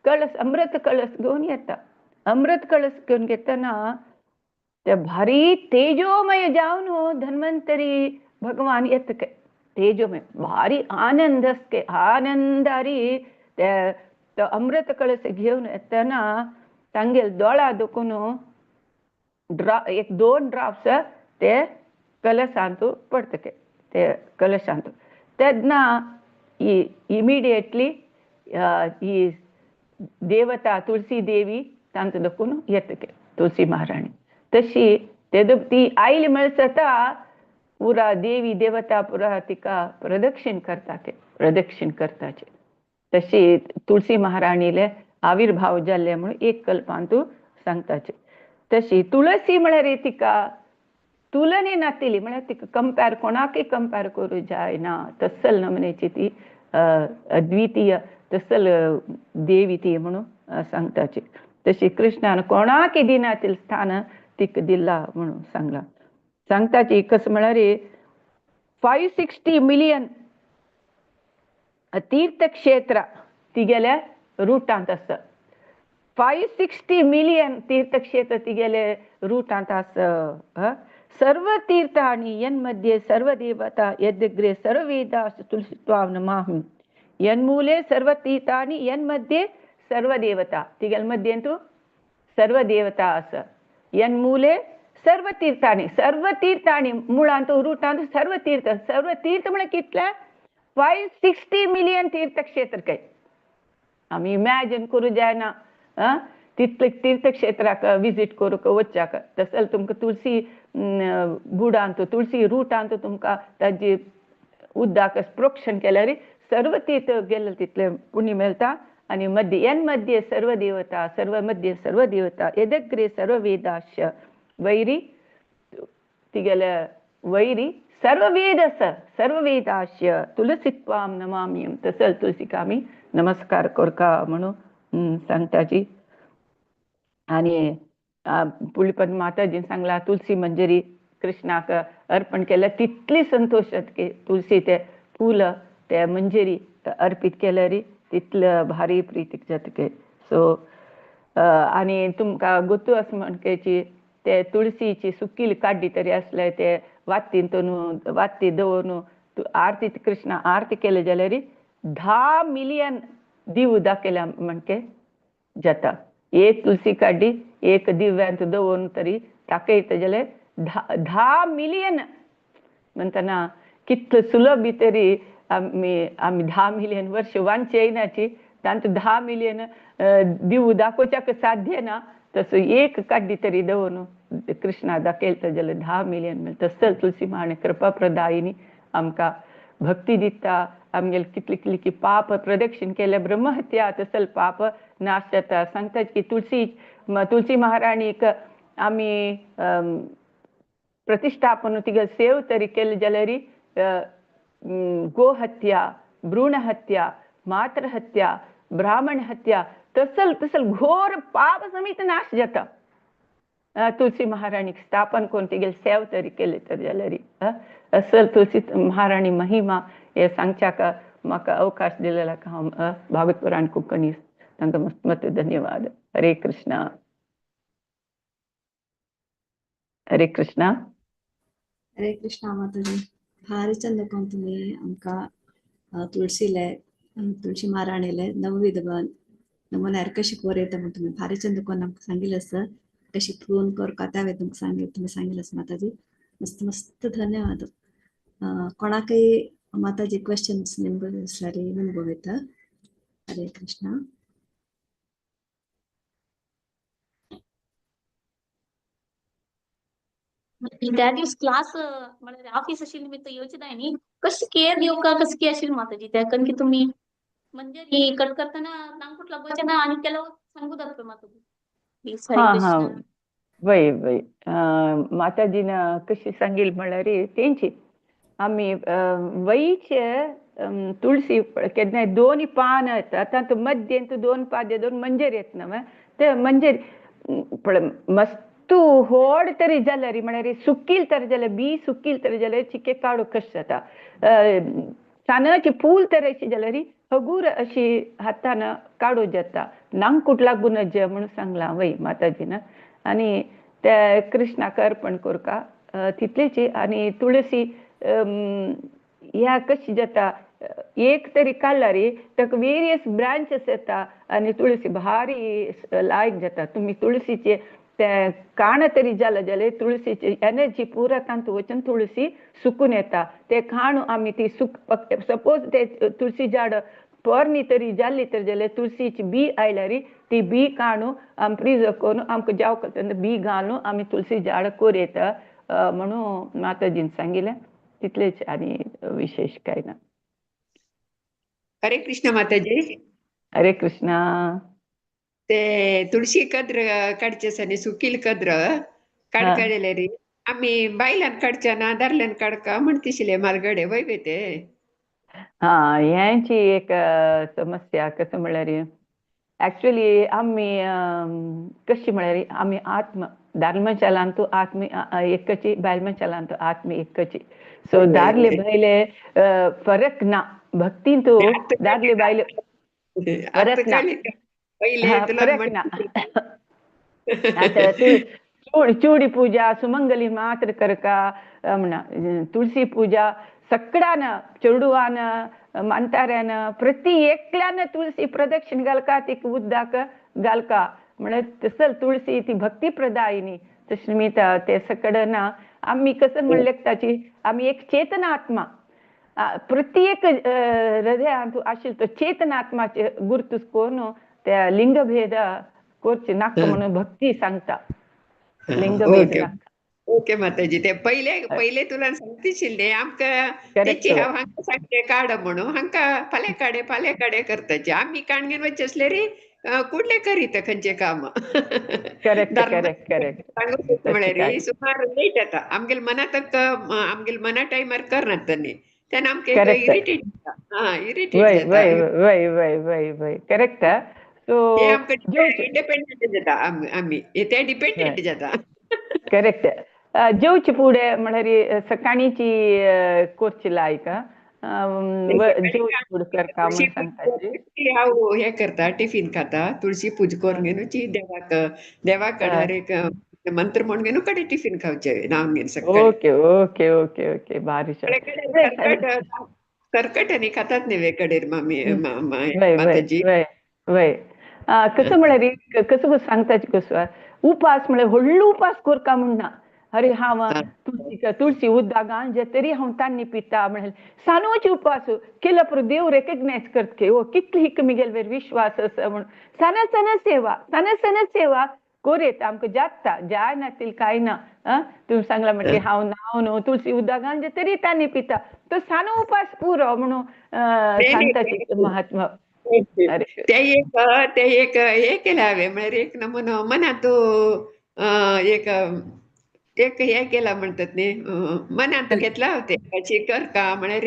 कळस अमृत कळस घेवन येता. अमृत कळस घेवन घेतना ते भारी तेजोमय जावन धन्वंतरी भगवान येता तेजोमय भारी आनंद असके आनंदारी ते तो अमृत कळस घेवन येतना तांगेल दोळा दुखून ड्रा एक दोन ड्रॉप्स ते कलशांतू पडतके ते कलशांतू तेन्ना इमिडिएटली ही देवता तुळसी देवी तांतू दखून येतके तुळसी महाराणी. तशी तेदो ती आयली म्हळ्यार पुरा देवी देवता पुरा तिका प्रदक्षिण करता ते प्रदक्षिण करताचे. तशी तुळसी महाराणीले आविर्भाव जाल्ले म्हणून एक कल्पांतू सांगताचे. तशी तुळसी म्हळ्यार तिका तुलने नातिली म्हळ्यार तिका कंपेर कोणाकय कंपेर करूं जायना तसल नमनेची ती अद्वितीय तसल देवी ती म्हणून सांगताची. तशी कृष्णान कोणाकय दिनातील स्थान तिका दिला म्हणून सांगला. सांगताची कसं म्हळ्यार 560 मिलियन तीर्थक्षेत्र तिगेल्या रुटांत आसा. 560 मिलियन तीर्थक्षेत्र तिगेले रुटांत आसा. सर्व तीर्थानि यन्मध्ये सर्व देवता यद्ग्रे सर्व वेदाः तुलसीत्वां नमामि यन्मूले सर्व तीर्थानि यन्मध्ये सर्व देवता. तिगेल मध्येंतु सर्व देवता आसा. यन्मूले सर्व तीर्थानि सर्व तीर्थानि मुळांत रुटांत सर्व तीर्थ सर्व तीर्थ म्हळ्यार कितले 560 मिलियन तीर्थक्षेत्र काय आमी इमॅजिन करूं जायना. तितले तीर्थक्षेत्राक विजीट करूंक वच्चाक तसो तुमकां तुळसी बुडांत तुळसी रुटांत तुमकां ताजी उदक प्रोक्षण केल्यार सर्व तीर्थ गेले तितले पुण्य मेळटा. आनी मध्य यन मध्ये सर्व देवता सर्व मध्ये सर्व देवता यदग्रे सर्व वेदाश वैरी तिगेले वैरी सर्व वेद आसा सर्व वेदाश्य तुलसीत्वां नमामि तसल तुळसीक आमी नमस्कार करका म्हणून सांगताची. आनी पुलिपद माताजीन सांगला तुलसी मंजरी कृष्णाक अर्पण केल्या तितली संतोष की तुलसी ते फूल ते मंजरी अर्पित केल्यार तितलं भारी प्रीतीक जातके. सो आनी तुमकां गोतू आसा म्हणकेची ते तुळसीची सुकील काड्डी तरी आसले ते वातीन वाती दवरून आरती कृष्णा आरती केले जाल्यार 10 मिलियन दिव दाखयल्या म्हणके जाता. एक तुळसी काड्डी एक दिव्यांत दवरून तरी दाखयता जाल्यार 10 मिलियन म्हणटना कितले सुलभ तरी आमी आमी 10 मिलियन वर्ष वांचे येयनाची तांतू 10 मिलियन दिव दाखोवच्याक साध्य ना. तसो एक काड्डी तरी दवरून कृष्णा दाखयता जाल्यार 10 मिलियन मेळटा. तसो तुळसी महाराणी कृपा प्रदायिनी आमकां भक्ती दिता. आमगेले कितले कितले पाप प्रदक्षिण केले ब्रह्महत्या तसल पाप नाश जाता. सांगतात की तुळसी तुळसी महाराणीक आमी प्रतिष्ठापन तिगेले सेव तरी केले जाल्यार गोहत्या भ्रूणहत्या मातृहत्या ब्राह्मण हत्या तसल तसल घोर पाप समेत नाश जाता. तुळसी महाराणीक स्थापन करून तिगेले सेव तरी केले तर जाल्यार असल तुळसी महाराणी महिमा हे सांगच्याक म्हाका अवकाश दिलेला हांव भागवत पुराण कोंकणी तांकां मस्त मस्त धन्यवाद. हरे कृष्णा. हरे कृष्णा. हरे कृष्णा माताजी. भारी चंद करून तुम्ही आमकां तुळसीले तुळशी महाराणीले नवविध नमुन्यार कशी कोर येता म्हण तुम्ही भारी चंद करून आमकां सांगिल्लें आसा. कशी प्रून करता त्या तुमकां सांगिल्लें तुमी सांगिल्लें आसा माताजी. मस्त मस्त धन्यवाद. कोणाकय माताजी क्वेश्चन्स निमगो आसल्यार निमगो वयता. हरे कृष्णा. त्या दिवस क्लास म्हळ्यार ऑफिस आशिल्ली निमित्त येवचे जाय न्ही कशी केअर घेवका कशी की आशिल्ली माताजी त्या कारण की तुम्ही म्हणजे कट करताना नांगूट लागोवचें ना आनी केलो सांगू जाता माताजी. प्लीज. हरे हां हां कृष्णा. वय वय माताजीन कशी सांगील म्हळ्यार तेंची आमी वयीचे तुळसी केन्नाय दोन पान येता तातूंत मध्येंत दोन पाद्य दोन मंजेर येता न्हू ते मंजेर पळय मस्त होड तरी जाल्यार म्हळ्यार सुकील तरी जाल्यार बी सुकील तरी जाल्यार चिके काडूंक कशें जाता. सानाची फूल तर अशी जाल्यार हगूर अशी हातान काडूं जाता. नांगकूट लागून जे म्हणून सांगलां वय माताजीन. आनी त्या कृष्णाक अर्पण करका तितलेची. आनी तुळसी ह्या कशी जाता, एक तरी काडल्यार ताका वेरियस ब्रांचेस येता आनी तुळसी भारी लायक जाता. तुमी तुळसीचे ते काण तरी जालें जाल्यार तुळसीची एनर्जी पुरा तातूंत वचून तुळसी सुकून येता. ते खाण आमी ती सुक सपोज ते तुळसी झाड पोरणी तरी जाल्ली तर जाल्यार तुळसीची बी आयल्यार ती बी काडून आमी प्रिजर्व करून आमकां जावं तेन्ना बी घालून आमी तुळसी झाड कोर येता म्हणून माताजीन सांगिल्लें. तितलेच आनी विशेश कांय ना. हरे कृष्ण माताजी. हरे कृष्णा. ते तुळशी कद्र काडचे आसा न्ही, सुकील कद्र काड काडले रे आमी बायलान काडच्या ना दादल्यान काडका म्हणतिशिले मालगडे वय बे ते. हा, ह्यांची एक समस्या कसं म्हळ्यार ऍक्च्युली आमी कशी म्हळ्यार आमी आत्म दादले मनशालान तूं आत्म एकची, बायल मनशालान तूं आत्म एकची. सो दादले बायले फरक ना भक्तीन, तूं दादले बायले फरक ना. फरक ना. आतां चूडी पूजा सुमंगली मात्र करका म्हणा, तुळसी पूजा सगळ्यान चेडवान म्हाताऱ्यान प्रति एकल्यान तुळसी प्रदक्षिण घालका, ती उद्दाक घालका. म्हळ्यार तसल तुळसी ती भक्ती प्रदायिनी. तशें मी ते सगळं ना आमी कसं म्हणले ताची आमी एक चेतन आत्मा प्रत्येक हृदयांत आशिल्लो तो चेतन आत्माचे गुर्तूस करून त्या लिंगभेद करचे नाका म्हणून भक्ती सांगता. लिंगभेद नाका. ओके माताजी, ते पहिले पहिले तुला सांगतिशिल्ले आमकां तेची हांव हांकां सांगते काड म्हणून हांकां फाल्यां काडे फाल्यां काडे करताचे. आमी काण घेवन वचचे आसले रे कुडले करीत खंयचे काम. Correct correct correct. म्हळ्यार सुमार लेट जाता आमगेले मनात, आमगेले मना टायमार करनात न्ही, तेन्ना आमकां इरिटेट जाता. हा, इरिटेट जाता. वय वय वय वय, करेक्ट. सो आमकां इंडिपेंडंट जाता आमी, ते डिपेंडंट जाता. करेक्ट. जेवचे फुडें म्हळ्यार सकाळीची करची लायक जेवचे फुडें करता म्हूण सांगता. हांव हें करता, टिफीन खाता, तुळशी पूजा करून घेवन देवाक देवाक एक मंत्र म्हणून घेवन कडे टिफीन खावचे न्हांवन घेवन सकाळी. ओके ओके ओके ओके, भारी. करकट आनी खातात न्ही कडेर मामी माताजी. वय वय, कसं म्हळ्यार कसं सांगता कसं उपास म्हळ्यार व्हडलो उपास करका म्हण ना. अरे हांव तुळसी तुळसी उदक घालून तरी हांव तान्नी पिता म्हळ्यार सानोची उपास केला पुरो देव रेकग्नायज करता ओ कितली हिक मिगेल वेर विश्वास आसा म्हणून. सान सान सेवा सान सान सेवा कोरेत आमकां जाता जायना तील कांय ना. तुमी सांगला म्हणटे हांव न्हांव न्हू तुळसी उदक घालून तरी तान्नी पिता तो सानो उपास पुरो म्हणून सांगता महात्मा. ते एक ते एक हे केलं हांवें म्हळ्यार एक नमुनो मनांत एक एक हे केला म्हणतात न्ही, मनांत घेतला हांव ते अशी करका म्हळ्यार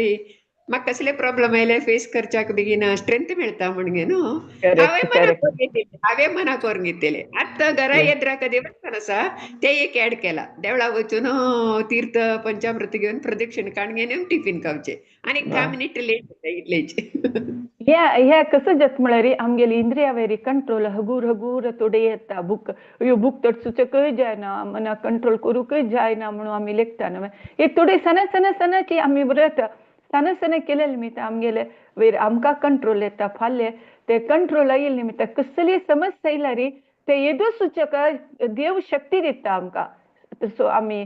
म्हाका कसले प्रॉब्लम आयले फेस करच्याक बेगीन स्ट्रेंथ मेळटा म्हणून न्हू हांवें मना करून घेतले, हांवें मना करून घेतले. आतां घरा येद्राक देवस्थान आसा ते एक ऍड केला, देवळा वचून तीर्थ पंचामृत घेवन प्रदक्षिण काडून घेवन टिफीन खावचे आनी 10 मिनिट लेट जाता इतलेच. ह्या ह्या कसं जाता म्हळ्यार आमगेली इंद्रिया वयर कंट्रोल हगूर हगूर थोडे येता. भूक अयो भूक तडसुचकय जायना, मना कंट्रोल करूंकय जायना म्हणून आमी लेखता न्हू. एक थोडे सण सण सणाची आमी व्रत सण सण केले निमित्त आमगेले वयर आमकां कंट्रोल येता. फाल्यां ते कंट्रोल आयिल्ले निमित्त कसली समस्या येयल्यार ते येदो सूचक देव शक्ती दिता आमकां. सो आमी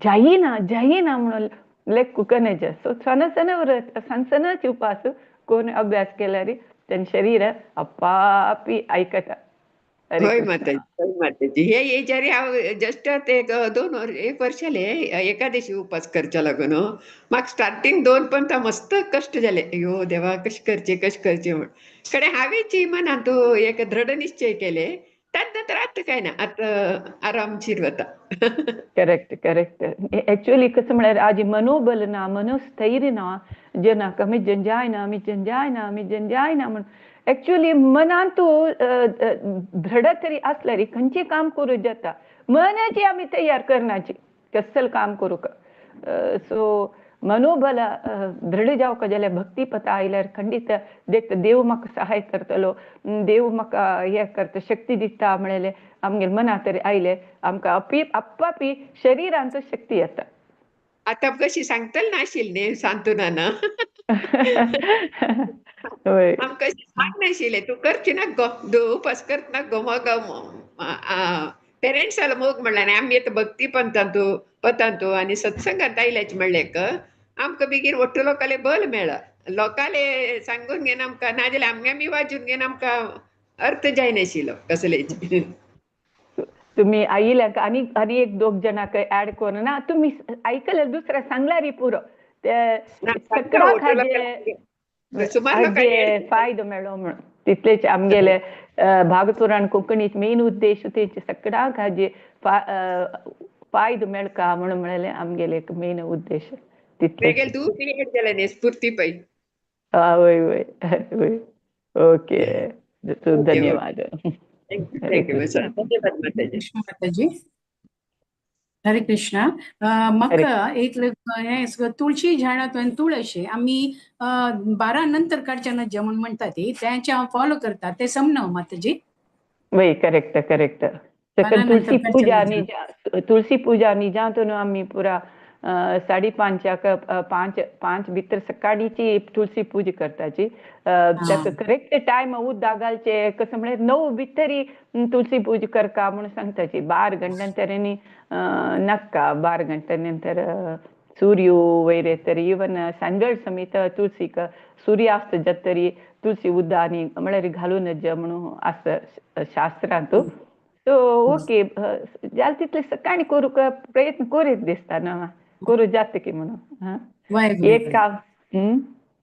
जायना जायना म्हणून लेखूंक नज. सो सण सण व्रत सण सणाची उपास कोण अभ्यास केल्यार तें शरीर आपापी आयकता. हय माताजी, हय माताजी. हे हेच्यार हांव जस्ट ते 2 वर्स 1 वर्स जाले एकादशी उपास करच्या लागून म्हाका स्टार्टींग 2 पण मस्त कश्ट जाले, अयो देवा कशें करचें कशें करचें म्हूण. कडे हांवें मनांत एक दृढ निश्चय केले, त्यात नंतर आतां काय ना, आतां आरामशीर वता. Correct correct. ऍक्च्युअली कसं म्हळ्यार आज मनोबल ना, मनोस्थैर्य ना, जेन्ना आमी जायना आमी जायना आमी जायना म्हूण ऍक्च्युअली मनांत दृढ तरी आसल्यार खंयचें काम करूं जाता. मनाची आमी तयार करनाची कसल काम करूंक. सो मनोबल दृढ जावका जाल्यार भक्ती पथा आयल्यार खंडीत देख देव म्हाका सहाय करतलो, देव म्हाका हें करता, शक्ती दिता म्हणलें आमगेले मना तरी आयलें आमकां आपापी शरिरांत शक्ती येता. आतां कशी सांगतले नाशिल्ली न्ही सांतुनान. वय आमकां सांग नाशिल्लें तूं करची ना गो, उपास करत ना गो. मग पेरेंट्साला मोग म्हणलें आनी आमी आतां भक्ती पंथांतू पथांतू आनी सत्संगांत आयल्याच म्हणलें आमकां बेगीन ಒಟ್ಟು लोकाले बल मेळ्ळा. लोकाले सांगून घेवन आमकां नाजाल्यार आमगे आमी वाजून घेवन आमकां अर्थ जायनाशिल्लो कसलेच. तुम्ही आयिल्ल्याक आनी आनी एक दोग जाणांक ऍड करून ना तुमी आयकले दुसऱ्या सांगल्यार पुरो ते सगळ्याक हाजे फायदो मेळ्ळो म्हणून तितलेच आमगेले भागपुराण कोंकणीच मेन उद्देश तेंचे सगळ्याक हाजे फायदो मेळका म्हणून म्हणलें आमगेले एक मेन उद्देश तितले. स्फूर्ती पै. वय वय वय ओके, धन्यवाद. कृष्ण माताजी. हरे कृष्ण. म्हाका एक हें तुळशी झाडां तुळशी आमी 12 नंतर काडचे न्हय म्हूण म्हणटा ती, तेंचे हांव फॉलो करता, तें समना माताजी. वय करेक्ट करेक्ट. तुळशी पूजा तुळशी पूजा निजांतून आमी पुरा 5:30 5 भितर सकाळीची तुळशी पूजा करताची. ताका करेक्ट टायम उदक घालचे कसं म्हळ्यार 9 भितरी तुळशी पूजा करका म्हणून सांगताची. 12 घंट्या नाका, 12 घंट्या नंतर सूर्य वयर येतरी इवन सांजवेळ समेत तुळशीक सूर्यास्त जातरी तुळशी उदक आनी म्हळ्यार घालूं नज म्हणून आसा शास्त्रांत. सो ओके जाल तितले सकाळी करूंक प्रयत्न करीत दिसता ना, करू जाता की म्हणून एक काम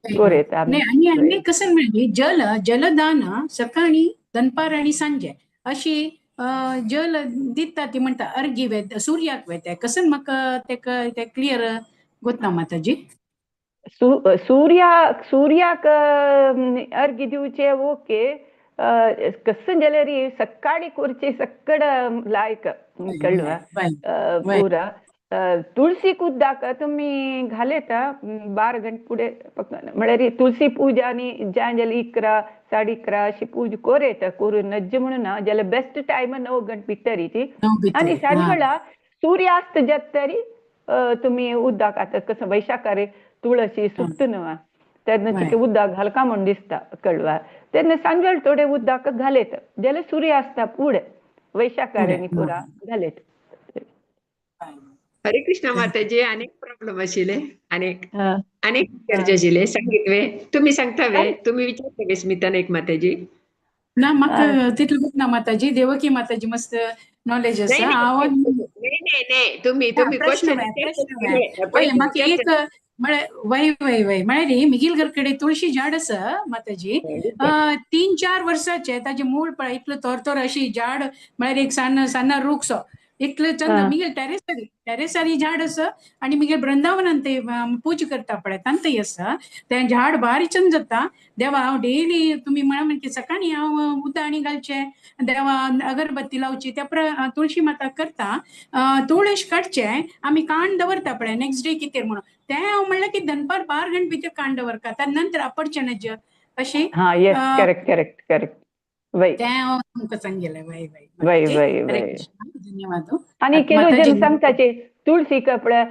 करूं. आनी आनी कसं म्हणजे जल जलदान सकाळी दनपार आनी सांजे अशी जल दिता ती म्हणटा अर्गी वेता सूर्याक वेता, कसं म्हाका तेका ते क्लियर गोतना माताजी. सूर्याक सूर्याक अर्गी दिवचे ओके, कसं जाल्यार सकाळी करचे सगळं लायक कळ्ळें पुरा. तुळशी उदक तुमी घालेता 12 घंटे फुडें म्हळ्यार तुळशी पूजा आनी जाय जाल्यार 11 11:30 अशी पूजा कोरेता, करूं नज्ज म्हणून ना जाल्यार बेस्ट टायम 9 घंटे भितरीची. आनी सांजवेळा सूर्यास्त जाता तरी तुमी उदक आतां कसं वैशाखार तुळशी सुकता न्हू तेन्ना तिका उदक घालका म्हूण दिसता कळवा, तेन्ना सांजवेळ थोडे उदक घालेत जाल्यार सूर्यास्ता फुडें वैशाखार आनी पुरा घालेत. हरे कृष्ण माताजी. अनेक प्रॉब्लेम आशिल्ले, अनेक अनेक विचारचे आशिल्ले सांगितवे तुमी सांगता वे, तुमी विचारता वे स्मिता नायक माताजी? ना म्हाका तितलें ना माताजी, देवकी माताजी मस्त नॉलेज आसा. हांव नाही नाही तुम्ही तुम्ही प्रश्न म्हाका एक म्हळ्यार वय वय वय म्हळ्यार मिगील घर कडेन तुळशी झाड आसा माताजी, 3-4 वर्साचे ताजे मूळ पळय इतलो थोर अशी झाड म्हळ्यार एक सान सान्ना रूखसो इतलो चंद मिगेल टेरेसारी टेरेसारी झाड आसा आनी मिगेल वृंदावनान ते पूजा करता पळय तांतय आसा. तें झाड बारीक चंद जाता. देवा हांव डेली तुमी म्हणा म्हणजे सकाळी हांव उदक आनी घालचें, देवा अगरबत्ती लावची, त्या तुळशी माता करता, तुळस काडचें आमी कांड दवरता पळय नेक्स्ट डे कितें म्हणून, तें हांव म्हणलें की दनपार 12 घंटे भितर कांड दवरता, त्या नंतर आपडचें नज अशें. Correct correct correct. तें हांव तुमकां सांगलें. वय वय वय वय. धन्यवाद. आनी केलो जन सांगताचे तुळशी कपडे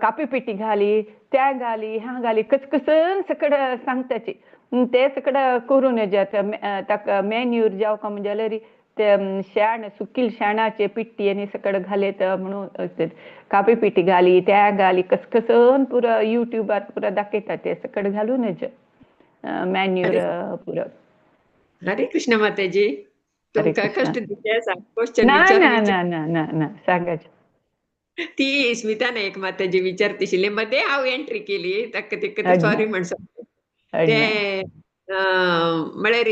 कापी पिटी घाली, त्या घाली, ह्या घाली, कसकसन सगळं सांगताचे ते सगळं करून जाता. ताका मॅन्यूर जावका म्हण जाल्यार ते शेण सुकील शेणाचे पिट्टी आनी सगळं घालेत म्हणून कापी पिटी घाली, त्या घाली, कसकसन पुरा युट्यूबार पुरा दाखयता ते सगळं घालून मॅन्यूर पुरा. हरे कृष्ण माताजी. तुमकां कश्ट दिवचे आसा क्वेश्चन ना ना ना ना ना ना सांगाचे. ती स्मिता नायक माताजी विचारतिशिल्ली, मध्ये हांव एंट्री केली ताका तिका सॉरी म्हण सांगता. ते म्हळ्यार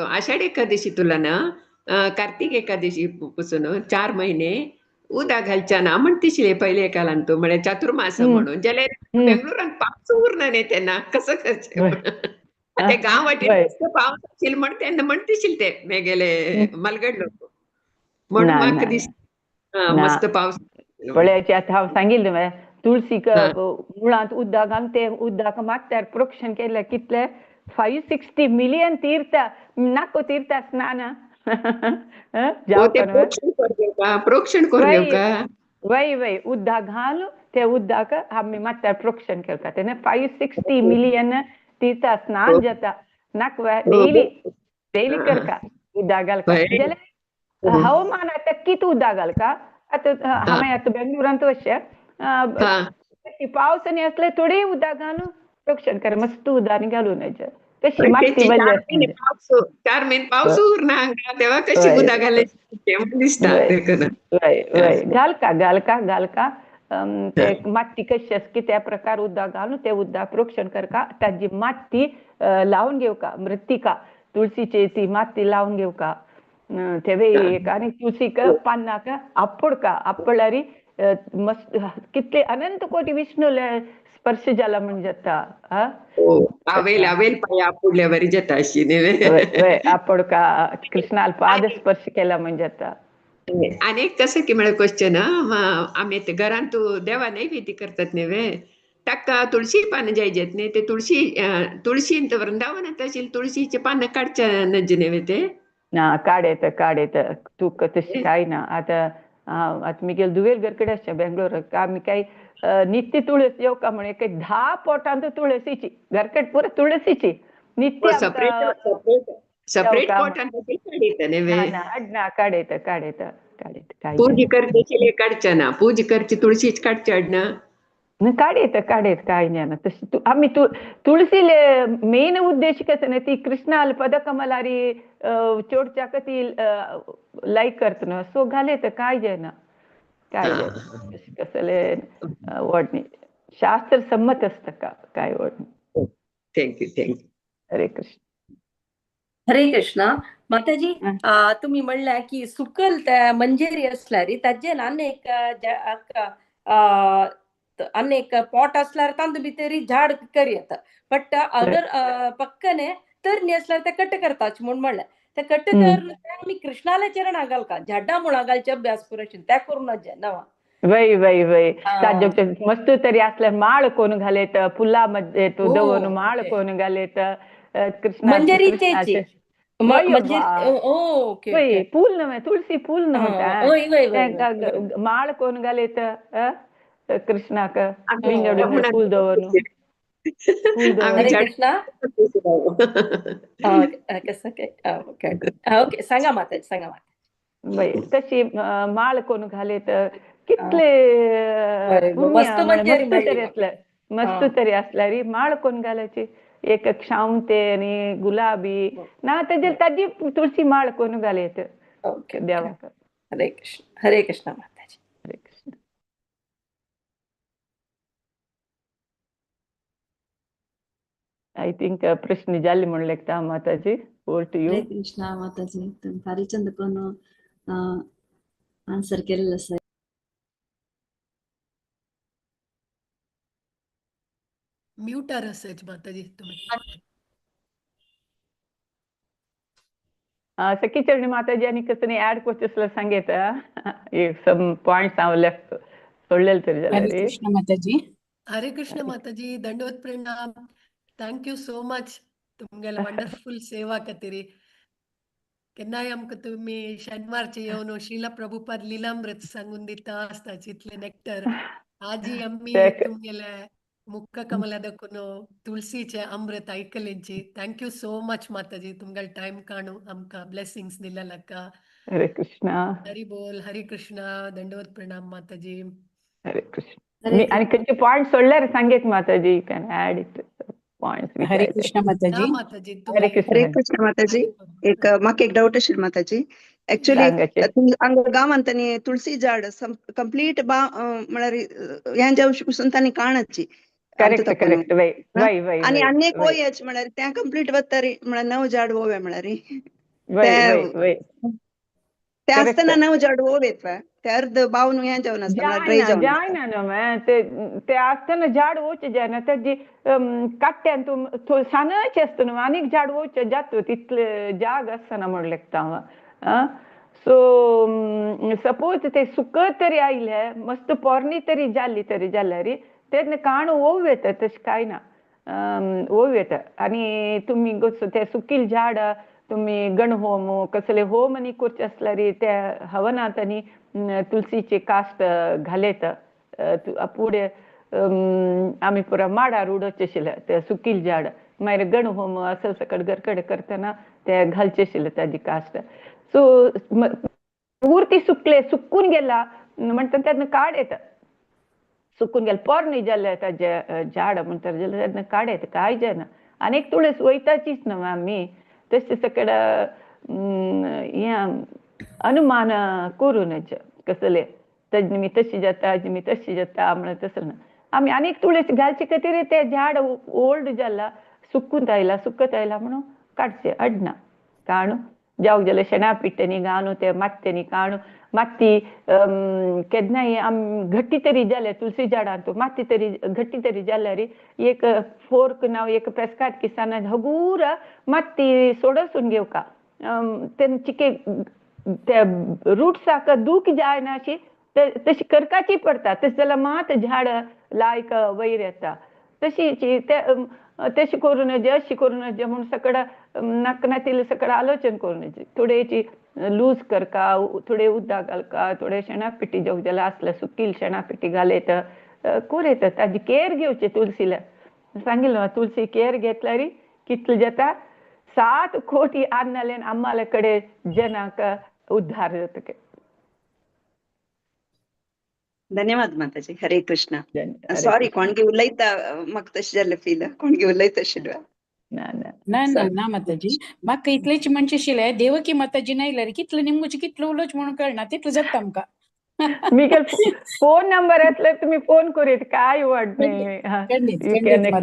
आषाढ एकादशी तुला ना कार्तिक एकादशी पासून 4 महिने उदक घालच्या ना म्हणतिशिल्ले पयले कालान तो म्हळ्यार चातुर्मास म्हणून, जाल्यार बेंगळुरान पावस उरना न्ही तेन्ना कसं करचें, ते गांव वाटेन पावस आशिल्लो म्हण तेन्ना म्हणतिशिल्ले ते मेगेले मलगड लोक म्हणून म्हाका दिसता मस्त पावस. पळयाचे आतां हांव सांगिल्लें तुळसीक मुळांत उदक घालून ते उदक मात्यार प्रोक्षण केलें कितले 560 मिलियन तीर्थ नाको तीर्थ स्नान प्रोक्षण करून वय वय उदक घालून ते उदक आमी मात्यार प्रोक्षण केलता तेन्ना 560 मिलियन तीर्थ स्नान जाता नाक डेली डेली करता उदक घालता जाल्यार हवामान आतां कितें उदक घालता आतां हांवें आतां बेंगलोरांत अशें पावस आनी असले थोडे उदक घालून प्रोक्षण कर मस्त उदक घालून तशी माती बरी 4 म्हयने पावस उरना हांगा तेव्हा कशी उदक घालायची दिसता. वय घालका घालका घालका ते माती कशी आसा की त्या प्रकार उदक घालून ते उदक प्रोक्षण करका ताजी माती लावन घेवका मृत्तिका तुळसीची ती माती लावन घेवका तेवे एक आनी तुळसीक पानाक आप्पडका आप्पडल्यार मस्त कितले अनंत कोटी विष्णू स्पर्श जाला म्हण जाता. आवेल आवेल पाय आपुडल्या बरी जाता अशी न्ही आप्पडका कृष्णाल पाद स्पर्श केला म्हण जाता. आनी एक कसं की म्हळ्यार क्वेश्चन आमी घरांत देवा नैवेद्य करतात न्ही ताका तुळशी पानां जाय जात न्ही ते तुळशी तुळशींत वृंदावनांत आशिल्ली तुळशीचे पानां काडच्या नज न्ही ते ना काडयता काडयता तुका तशें कांय ना. आतां आतां मिगेल दुवेल घर कडेन आसचें बेंगलोराक आमी काय नित्य तुळस येवका म्हण एक 10 पोटांत तुळसीची घरकट पुरा तुळसीची नित्य सेपरेट पोटांत काडयता काडयता काडयता काडयता पूजा करची काडच्या ना पूजा करची तुळशीच काडची हाडना काडयता काडयता कांय ना तशें आमी तुळसीले मेन उद्देश कसो न्ही ती कृष्णाल पदकमलारी चोडच्याक ती लायक करता न्हू सो घालयता कांय जायना काय जायना कसले व्हड न्ही शास्त्र संमत आसता काय व्हड न्ही. Thank you thank you. Hare Krishna. Hare Krishna Mataji. तुम्ही म्हणल्या की सुकल त्या मंजेरी असल्यार ताजेर आनी एक पॉट असल्यार तांतू भितर झाड कर येता बट अगर पक्कने तरणी असल्यार ते कट करताच म्हूण म्हणलें ते कट करून आमी कृष्णाल्या चरणा घालका झाडा मुळां घालचे अभ्यास पुरशीन त्या करून नवा वय वय वय ताजे मस्त तरी असल्यार माळ कोण घालेत फुला मध्ये तू दवरून माळ कोण घालेत कृष्णा मंजरीचे फूल न्हय तुळसी फूल न्हय माळ कोण घालेत कृष्णाक फूल दवरून. हरे कृष्णा. ओके सांगा माताजी सांगा माता. तशी माळ कोण घालेत कितले मस्त तरी असल्यार मस्त तरी असल्यार माळ कोण घालायची एक क्षामते आणि गुलाबी ना तेजेर ताजी तुळशी माळ कोण घालेत देवाक. हरे कृष्ण हरे कृष्ण माताजी. हरे कृष्ण. I think प्रश्न जाले म्हण लेखता माताजी. Over to you. Hare Krishna Mataji. तुम्ही फारी चंद कोण आन्सर केलेलं आसा. म्यूटार असायच माताजी तुम्ही. सखी चरणी माताजी आनी कसं ऍड करचें सांगेत सम पॉइंट्स हांव लेफ्ट सोडलेले तरी हरे जाल्यार. कृष्ण माताजी. हरे कृष्ण माताजी दंडवत प्रणाम. Thank you so much तुमगेले वंडरफुल सेवा खातीर. केन्नाय आमकां तुमी शेनवारचे येवन श्रीला प्रभुपाद लीलामृत सांगून दिता आसता इतले नेक्टर. आजी आमी तुमगेले मुख कमला दाखून तुळसीचे अमृत ऐकलेंची. Thank you so much माताजी तुमगेले टायम काणू आमकां ब्लेसिंग्स दिलेलाका. हरे कृष्णा. हरी बोल. हरे कृष्णा दंडवत प्रणाम माताजी. हरे कृष्ण. आनी खंयचे पॉयंट सोडल्यार सांगेत माताजी. You can add it points. Hare Krishna Mataji. Mataji Hare Krishna. Hare Krishna Mataji. एक म्हाका एक डावट आशिल्लो माताजी. एक्चुअली हांगा गांवांत तांणी तुळसी झाड कंप्लीट म्हळ्यार हें जावचे पसून तांणी काणाची. करेक्ट करेक्ट वय वय वय. आनी आनी एक वयच म्हळ्यार तें कंप्लीट वता म्हळ्यार नव झाड ओवे म्हळ्यार वय वय ते आसतना नव झाड ओवेत ते अर्ध बावन हें जावन आसता ड्राय जावन जायना न्हू ते ते आसतना झाड वचचे जायना तेजी काट्ट्यान तूं सानचे आसता न्हू आनीक झाड वचचें जाता तितले जाग आसना म्हण लेखता हांव. सो सपोज ते सुकत तरी आयले मस्त पोरणी तरी जाल्ली तरी जाल्यार तेन्ना काणू ओव येता, तशें कांय ना, ओव येता. आनी तुमी ते सुकील झाड तुमी गणहोम कसले होम आनी करचे आसल्यार त्या हवनांत आनी तुलसीचे कास्ट घालेत. फुडें आमी पुरा माडार उडोवचें आशिल्लें ते सुकील झाड, मागीर गणहोम असल सकट घरकडे करतना ते घालचे आशिल्ले ताजी कास्ट. सो पुर्ती सुकले सुकून गेला म्हणटा तेन्ना काड येता, सुकून गेले पोरणी जालें ताजें झाड म्हणटा जाल्यार तेन्ना काड येता, कांय जायना. आनी एक तुळस वयताचीच न्हू आमी तशें सकड हें अनुमान करूनच कसले तज्ञ मी तशी जाता मी तशी जाता म्हणून तसं ना. आमी आनीक तुळस घालचे खातीर तें झाड ओल्ड जाला सुकून आयला सुकत आयला म्हणून काडचें अडना. काणू जावं जाल्यार शेणा पिट्ट्यांनी घालून ते मातयेनी काणू माती केन्नाय आम घट्टी तरी जाल्यार तुलसी झाडांत माती तरी घट्टी तरी जाल्यार एक फोर्क नाव एक पेस्काट किसान हगूर माती सोडसून घेवका तेन्ना चिके ते रुट्साक दूख जायना अशी तशी करकाची पडटा, तशें जाल्यार मात झाड लायक वयर येता. तशी ते तशी करूं नजे अशी करूं नजे म्हूण सकड नाका नातिल्लें सकड आलोचन करूं नजे. थोडेची लूज करका, थोडे उदक घालका, थोडे शेणा पिठी जावं जाल्यार आसल्यार सुकील शेणा पिठी घालयत कोर येता. ताजी केअर घेवची तुलसीला सांगिल्लें, तुलसी केअर घेतल्यार कितले जाता 7 कोटी आन्नाले आम्हाला कडे जनाक उद्धार जाता. धन्यवाद माताजी. हरे कृष्ण. सॉरी कोणगे उलयता म्हाका तशें जालें फील, कोणगे उलयता आशिल्लें. ना ना ना ना ना माताजी, म्हाका इतलेच म्हणचें आशिल्लें देवकी माताजी नायल्यार कितलें निमगुचें कितलें उलोवचें म्हणून कळना तितलें जाता आमकां. मिगेल फोन नंबर असल्यार तुमी फोन करीत काय वाट न्ही.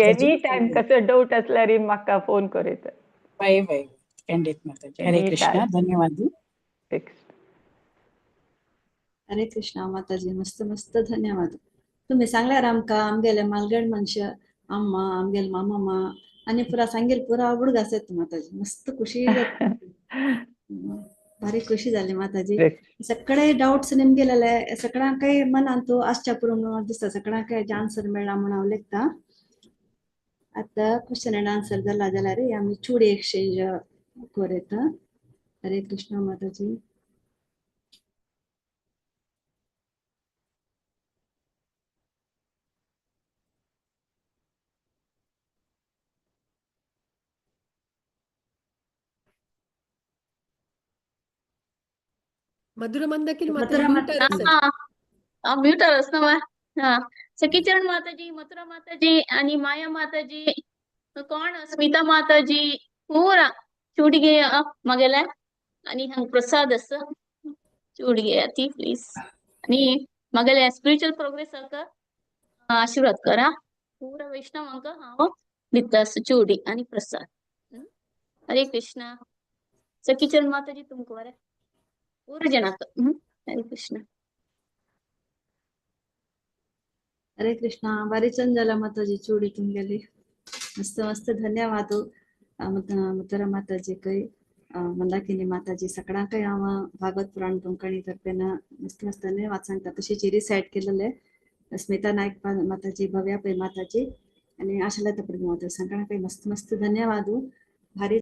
एनी टायम कसो डाउट असल्यार म्हाका फोन करीत. बाय बाय खंडीत माताजी. हरे कृष्ण. धन्यवाद. हरे कृष्ण माताजी, मस्त मस्त धन्यवाद. तुम्ही सांगल्यार आमकां आमगेले मालगड मनशां अम्मा आमगेले मामा आनी पुरा सांगेल पुरा उडगास येता माताजी. मस्त खुशी जाता, भारी खुशी जाली माताजी. सगळे डाउट्स निमगेलेले सगळ्यांकय मनांत आसच्या पुरो दिसता, सगळ्यांकय आन्सर मेळ्ळा म्हणून हांव लेखता. आतां क्वेश्चन एंड आन्सर जाला जाल्यार आमी चुडी एक्सचेंज करता. हरे कृष्ण माताजी. मधुरा मंदाकिनी माताजी म्यूट ना. हा सखीचरण माताजी, मथुरा माताजी आणि माया माताजी, कोण स्मिता माताजी पूरा चूडिगे मगेले आणि हंग प्रसाद आसा चूडिगे ती प्लीज. आणि मगेले स्पिरिच्युअल प्रोग्रेस आशीर्वाद करा पूरा वैष्णवांक हांव दिता चूडी आणि प्रसाद. हरे कृष्णा. सखीचरण माताजी तुमकां बरें पूरा जनाक. हरे कृष्ण. हरे कृष्णा. भारी चंद जाला माताजी चूडी तुमगेली. मस्त मस्त धन्यवाद मथुरा माताजी कै मंदाकिनी माताजी सगळ्यांकय हांव भागवत पुराण तुमकां तर्फेन मस्त मस्त धन्यवाद सांगता. तशीच रिसायट केलेले स्मिता नायक माताजी, भव्या पै माताजी आणि आशालता प्रभू माता सगळ्यांकय मस्त मस्त धन्यवाद. भारी